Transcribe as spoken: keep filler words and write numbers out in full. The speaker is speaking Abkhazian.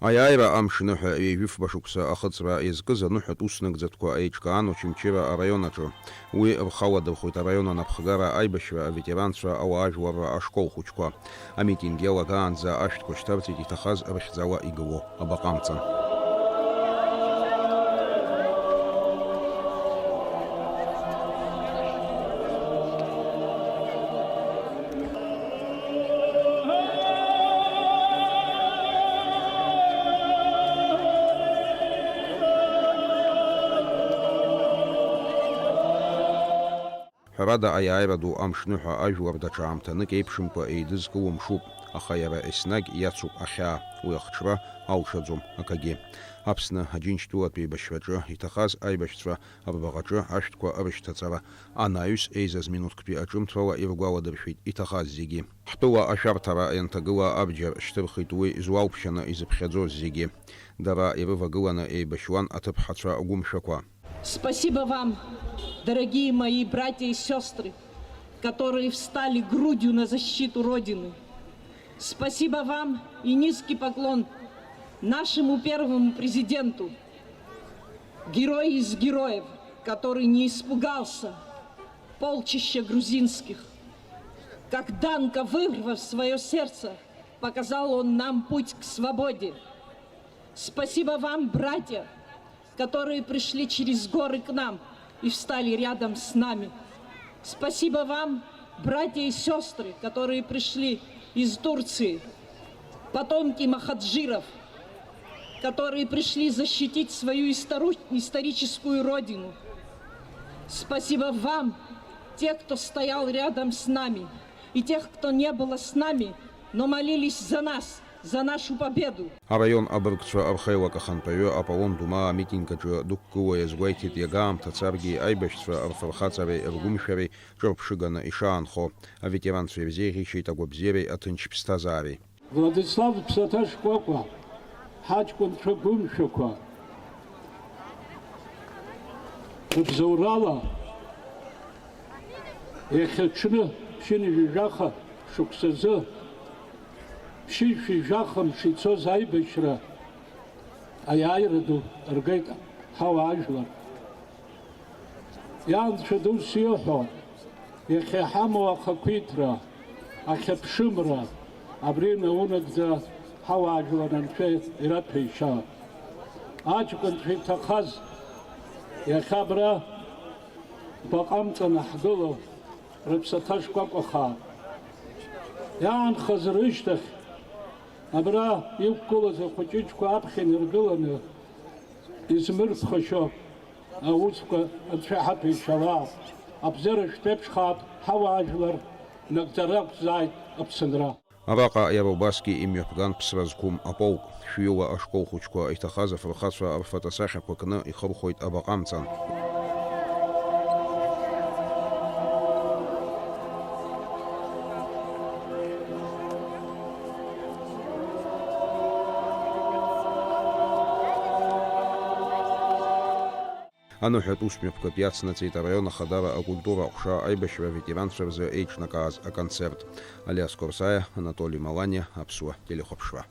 Аиааира амш ныҳәа ҩажәифба шықәса ахыҵра иазкыз аныҳәатә уснагӡатәқәа еиҿкаан Очамчыра араион аҿы. Уи рхы аладырхәит араион анапхгара аибашьра аветеранцәа ауаажәларра ашкол хәыҷқәа. Амитинг иалагаанӡа ашәҭқәа шьҭарҵеит иҭахаз рыхьӡала игылоу абаҟа амҵан. Ҳәарада, аиааира ду амшныҳәа ажәлар даҽа аамҭанык еиԥшымкәа еидызкыло мшуп, аха иара еснагь иацуп ахьаа, уи ахҽра алшаӡом акагьы. Аԥсны Аџьынџьтәылатә еибашьраҿы иҭахаз аибашьцәа рбаҟаҿы ашәҭқәа рышьҭаҵара анаҩс еизаз минуҭктәи аҿымҭрала иргәаладыршәеит иҭахаз зегьы. Ҳтәыла ашәарҭара ианҭагыла абџьар шьҭырхит уи зуалԥшьаны изыԥхьаӡоз зегьы. Дара ирывагыланы еибашьуан аҭыԥҳацәа гәымшәақәа. Спасибо вам, дорогие мои братья и сестры, которые встали грудью на защиту Родины. Спасибо вам и низкий поклон нашему первому президенту, герой из героев, который не испугался полчища грузинских. Как Данка, вырвав свое сердце, показал он нам путь к свободе. Спасибо вам, братья, которые пришли через горы к нам и встали рядом с нами. Спасибо вам, братья и сестры, которые пришли из Турции, потомки махаджиров, которые пришли защитить свою истору-, историческую родину. Спасибо вам, те, кто стоял рядом с нами, и тех, кто не было с нами, но молились за нас, за нашу победу. Араион абыргцәа рхеилак ахантәаҩы Аполлон Думаа амитинг аҿы дықәгыло иазгәеиҭеит, иага аамҭа царгьы аибашьцәа рфырхаҵареи ргәымшәареи ҿырԥшыганы ишаанхо, аветеранцәа ирзеиӷьеишьеит агәабзиареи аҭынч ԥсҭазаареи. Владислав Ԥсаҭа Шкәакәа, ҳаҷкәынцәа гәымшәақәа, рыбзоурала, иахьа аҽны ԥшьынҩажәи жәаха шықәсазы, ԥшьышәи жәаха мш ицоз аибашьра аиааира ду ргеит ҳауаажәлар. Иа, Анцәа ду, сиҳәо, иахьа иҳамоу ахақәиҭра, ахьыԥшымра, абри наунагӡа ҳауаажәлар Анцәа ираҭәеишьа. Аҷкәынцәа иҭахаз, иахьа абра баҟа амҵан ҳгылоу, рыԥсаҭа шкәакәа хаак. Иаанхаз рышьҭахь, абра иқәгылаз ахәыҷыҷқәа аԥхьа инаргыланы, измырԥхашьо аусқәа Анцәа иҳаҭәеишьалааит, абзиара шәԥеиԥшхааит, ҳауаажәлар нагӡара ақәзааит Аԥсынра. Араҟа иара убасгьы имҩаԥган ԥсра зқәым аполк, шәҩыла ашкол хәыҷқәа иҭахаз афырхацәа рфотосахьақәа кны ихырхәоит абаҟа амҵан. Аныҳәатә усмҩаԥгатә иацнаҵеит араион ахадара акультура аҟәша аибашьра аветеранцәа рзы еиҿнакааз аконцерт. Алиас Корсаиа, Анатоли Маланиа, Аԥсуа телехәаԥшра.